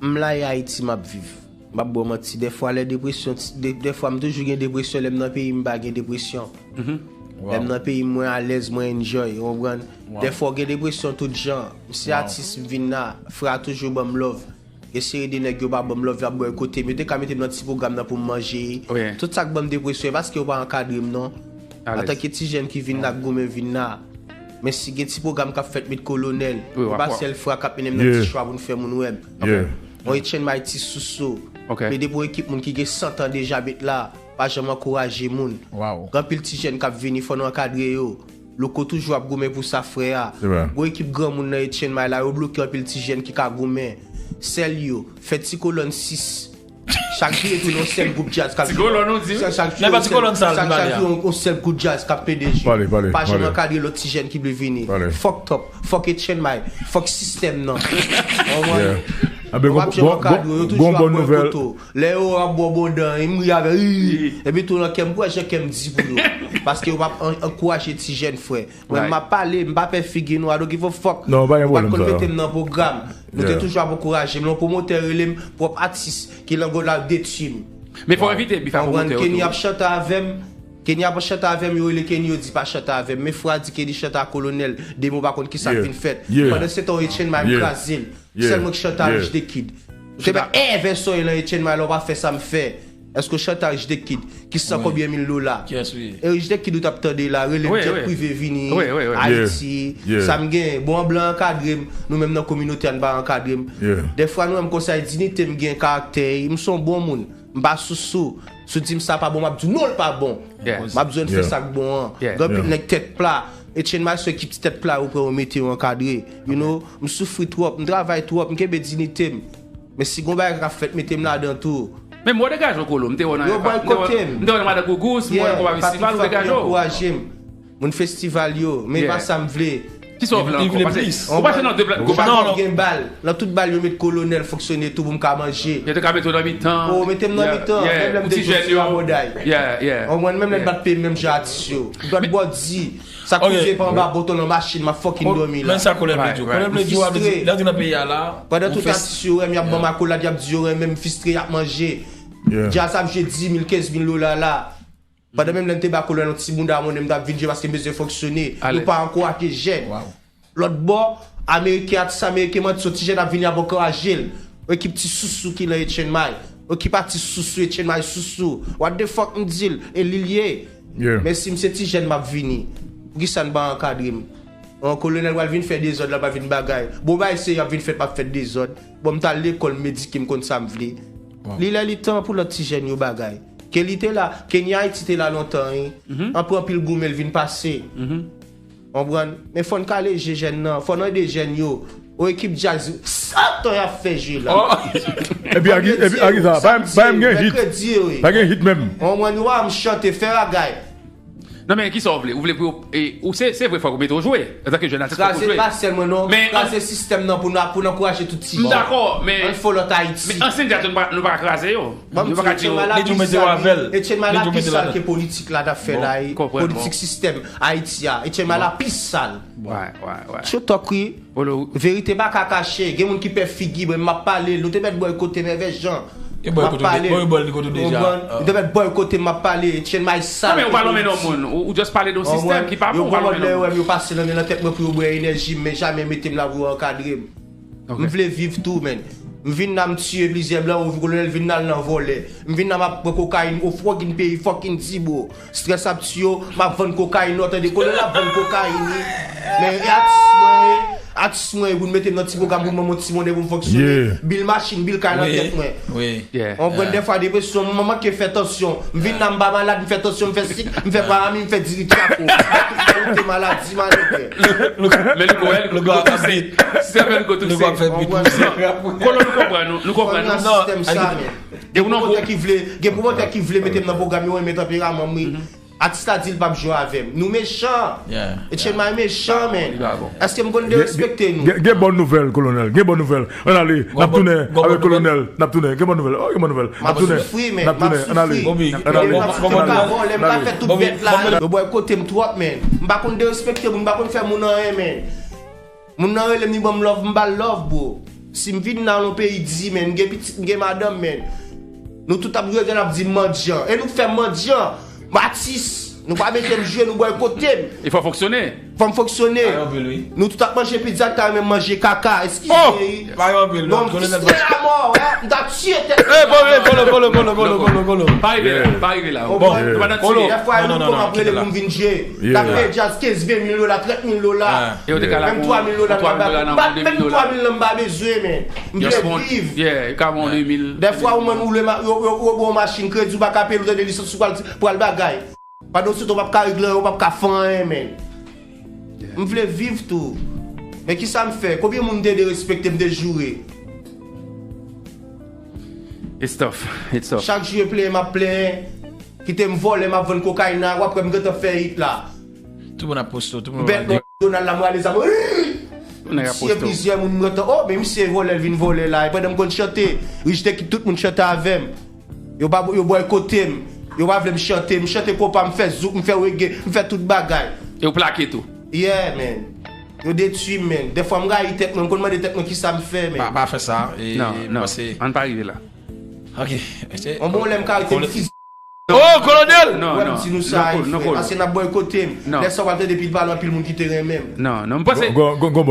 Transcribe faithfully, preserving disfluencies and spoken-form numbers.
M la e Ayiti m ap viv. M p ap ba w manti. Dèfwa lè depresyon, dè, dèfwa m toujou gen depresyon. Lè m nan peyi m pa gen depresyon. Lè m nan peyi m, mwen alèz, mwen enjoy, ou konprann? Dèfwa w gen depresyon tout jan. M se atis, m vin la, frè a toujou ban m love. Gen seri de nèg yo pa ban m love, y ap bòykote m. Yo te ka mete m nan ti pwogram nan pou m manje. Tout sa k ban m depresyon, e paske yo pa ankadre m non. Antanke ti jèn ki vin la, k goumen vin la. Men si gen ti pwogram k ap fèt, met kolonèl. Yo pa sèl frè k ap mennen m nan ti chwa pou n fè moun wè m. Yon Etienne May ti sousou. Plede pou ekip moun ki gen san tan deja met la. Pa janm ankouraje moun. Gen anpil ti jèn k ap vini, fò nou ankadre yo. Louko toujou ap goumen pou sa, frè a. Gwo ekip granmoun nan Etienne May la, yo bloke anpil ti jèn ki ka goumen. Sèl yo, fè ti kolòn sis. Chak jou yo tounen yon sèl gwoup djaz k ap vini. Ti kolòn, ou di? Chak jou, yon sèl gwoup djaz k ap P D G. Pa janm ankadre lòt ti jèn ki vle vini. Fuck Top, fuck Etienne May, fuck sistèm nan. Yo pa janm ankadre w, yo toujou ap bòykote w. Lè yo ap bò bondan, m ri avè yo. Epi tou nan kè m, pou wè jan kè m di pou yo. Paske yo p ap an- ankouraje ti jèn, frè. Mwen, m ap pale, m pa pè figi nou, I don't give a fuck. Yo pa t konn mete m nan pwogram. Nou te toujou ap ankouraje m. Lè yon pwomotè rele m, pwòp atis ki lan gòj la, yo detwi m. Men fò evite bif a pwomotè yo tou. Kenny ap chante avè m. Kenny ap chante avè m, yo rele Kenny, yo di pa chante avè m. Men frè a di Kenny chante a kolonèl. Demen w pa konn kisa k vin fèt. Pandan se tan, Etienne May kraze l. Sèl mwen k chante a Rich the Kid. Ou te mèt èvè soy lan Etienne May la, ou pa fè sa m fè. Èske w chante a Rich the Kid ki san konbyen mil dola? E Rich the Kid ou t ap tande la, rele m jet prive vini Ayiti. Sa m gen, bon, blan ankadre m, nou menm nan kominote a n pa ankadre m. Dèfwa nou wè m konsa, e diyite m gen, karaktè, m se yon bon moun. M pa sousou. Si w di m sa pa bon, m ap di w non, l pa bon. M ap di w ann fè sa k bon an. Gen anpil nèg tèt pla. Etienne May se ekip ti tèt pla yo pran yo mete yo ankadre. You know, m soufri twòp, m travay twòp, m kenbe diyite m. Men si gon bagay k ap fèt, mete m ladan tou. Men mwen degaje w, Kolo, m te wè w nan... Yo bòykote m. M te wè w nan Madan Gougous, m wè w nan konpa festival, ou degaje w. Ankouraje m. Moun festival yo, men e pa sa m vle. Kisa w vle ankò? Paske ou pase nan de plat, gon pa gen bal. Nan tout bal yo met kolonèl fonksyone tou pou m ka manje. Yo te ka mete w nan mitan. Oh, mete m nan mitan. Menm lè m te jwe ti rabòday. Konprann, menm lè m pa t peye m menm jan atis yo. M dwat bò di. Sa k rive pa anba boton nan machin, m ap fucking dòmi la. Men sa Kolonèl vle di w. Kolonèl vle di w ap di lè w nan peyi a la. Pandan tout atis yo wè m, y ap ban m akolad, y ap di yo renmen m, fistre, y ap manje. Djaz ap jwe dis mil, kenz mil dola la. Pandan menm lè m te ba Kolonèl yon ti bounda monnen, m t ap vin jwe paske m bezwen fonksyone. Nou pa ankouraje jèn. Lòt bò, Ameriken, atis ameriken, manti, yon ti jèn ap vini, ap ankouraje l. Ekip ti sousou ki lan Etienne May. Ekip atis sousou, Etienne May sousou. What the fuck m di l? E li l ye. Men si m se ti jèn, m ap vini. Poukisa n pa ankadre m? An, Kolonèl pral vin fè dezòd la, pral vin bagay. Bon, bagay serye ap vin fèt, m ap fè dezòd. Bon, m t al lekòl, m edike, m konn sa m vle. Li lè li tan pou lòt ti jèn yo bagay. Kenny te la, Kenny Ayiti te la lontan, wi. Anpil, anpil goumen l vin pase. Konprann? Men fò n kale je jèn nan, fò n ede jèn yo. O ekip djaz, san tan y ap fè jwe la. Epi a ki, epi a ki sa? Pa, pa menm gen hit. Pa gen hit menm. Konprann, w a m chante, fè bagay. Non, men kisa w vle? Ou vle pou yo, e, ou se, se vre, fòk ou mete w jwe. Antanke jèn atis, fòk ou jwe. Kraze pa sèl mwen non. Men kraze sistèm nan pou n, pou n ankouraje tout ti jèn. M dakò, men ann fò lòt Ayiti. Men ansyen djaz yo, nou pa, nou pa ka kraze yo. Bon, nou pa ka di yo. Etienne May la pi sal ke politik la t ap fè la. Politik sistèm Ayiti a. Etienne May la pi sal. True talk, wi. Verite pa ka kache. Gen moun ki pè figi, men m ap pale. Nou te mèt bòykote m, Èvè Jan. M ap pale. Ou konprann? Nou te mèt bòykote m, m ap pale. Etienne May sal. Non, men ou pa lonmen non moun. Ou, ou just pale de yon sistèm ki pa bon, ou pa lonmen non moun. Yo gon lòt lè yo wè m, yo pase nan, nan tèt mwen pou yo bwè enèji m, men jamè mete m la pou yo ankadre m. M vle viv tou, men. M vin la, m tiye plizyè blan, ou Kolonèl vin la, l nan vòlè. M vin la, m ap pran kokayin, o fucking peyi, fucking Tibo. Strès ap tiye w, m ap vann kokayin, ou tande, Kolonèl ap vann kokayin, wi. Men e atis mwen ye, atis mwen ye, pou n mete m nan ti pwogram, pou n ban m yon ti monnen pou m fonksyone. Bil machin, bil kay nan tèt mwen. Ou konprann, dèfwa depresyon, m manke fè tansyon. M vin la, m pa malad, m fè tansyon, m fè sik, m fè parami, m fè diri tchapo. Ou te maladi, malere. Men Louko, wè, Louko ap touse. Se fè Louko touse. Louko ap fè bit touse. Kolo, nou konprann nou, nou konprann nou. Nan sistèm sa, men. Gen pwomotè ki vle, gen pwomotè ki vle mete m nan pwogram, yo renmen tanperaman m, wi. Atis la di l p ap jwe avè m. Nou mechan. Etienne May mechan, men. Èske m konn derespekte nou? Gen, gen, gen bòn nouvèl, Kolonèl. Gen bòn nouvèl. Ann ale. N ap tounen avèk Kolonèl. N ap tounen. Gen bòn nouvèl. Oh, gen bòn nouvèl. N ap tounen. M ap soufri, men. N ap tounen. Ann ale. Ann ale. Ann ale. M ka vòlè, m ka fè tout bèt la. Yo bòykote m twòp, men. M pa konn derespekte moun, m pa konn fè moun anyen, men. Moun nan rele m, li ban m love, m ba l love, bro. Si m vin nan yon peyi di, men, m gen pitit, m gen madanm, men. Nou tout ap gade, n ap di m mandyan. E nou k fè m mandyan. M atis. Nou pa mete m jwe, nou bòykote m. E fò fonksyone. Fò m fonksyone. Pa yon pil, wi. Nou tout ap manje pizza, ta menm manje kaka. Eskize, wi. Pa yon pil, non, m fistè a mò, wè. M ta tiye tèt. Eh, polo, polo, polo, polo, polo, polo, polo. Pa rive la, pa rive la. Bon, nou pa nan ti. Dèfwa, nou kòman ap rele pou m vin jwe. N ap peye djaz kenz, ven mil dola, trant mil dola. E yo te ka la pou twa mil dola, nan pou de mil dola. Menm twa mil lan m pa bezwen, men. M vle viv. Yeah, yo ka ba w de mil. Dèfwa, ou menm, ou le ma-, yo, yo, yo ba w machin, kredi, ou pa ka peye, ou tande lisans, ou pral, pral bagay. Pandan se tan, w p ap ka regle anyen, w p ap ka fè anyen, men. M vle viv tou. Men kisa m fè? Konbyen moun m te derespekte, m te joure? It's tough. It's tough. Chak jou yo plenyen, m ap plenyen. Kite m vòlè, m ap vann kokayin la, w ap wè m gentan fè hit la. Tout moun ap poste w, tout moun ap di. M pèt non Donald la, m rale zam. M tiye plizyè moun, m gentan, oh, men misye vòlè, l vin vòlè la. E pandan m konn chante, Rich te kite tout moun chante avè m. Yo pa, yo bòykote m. Yo pa vle m chante. M chante konpa, m fè zouk, m fè reggae, m fè tout bagay. E w plake tou. Yeah, man. Yo detwi m, man. Dèfwa m rayi tèt mwen, m konn mande tèt mwen kisa m fè, man. Pa, pa fè sa. E, non, non. Pase. Ann pa rive la. Ok. On bon lè m ka rete m fizik. Oh, kolonèl! Non, non. Wè m di nou sa, frè. Paske n ap bòykote m. Lè sa w pral tande pil pale, anpil moun ki te renmen m. Non, non, m panse. Gon, gon, gon,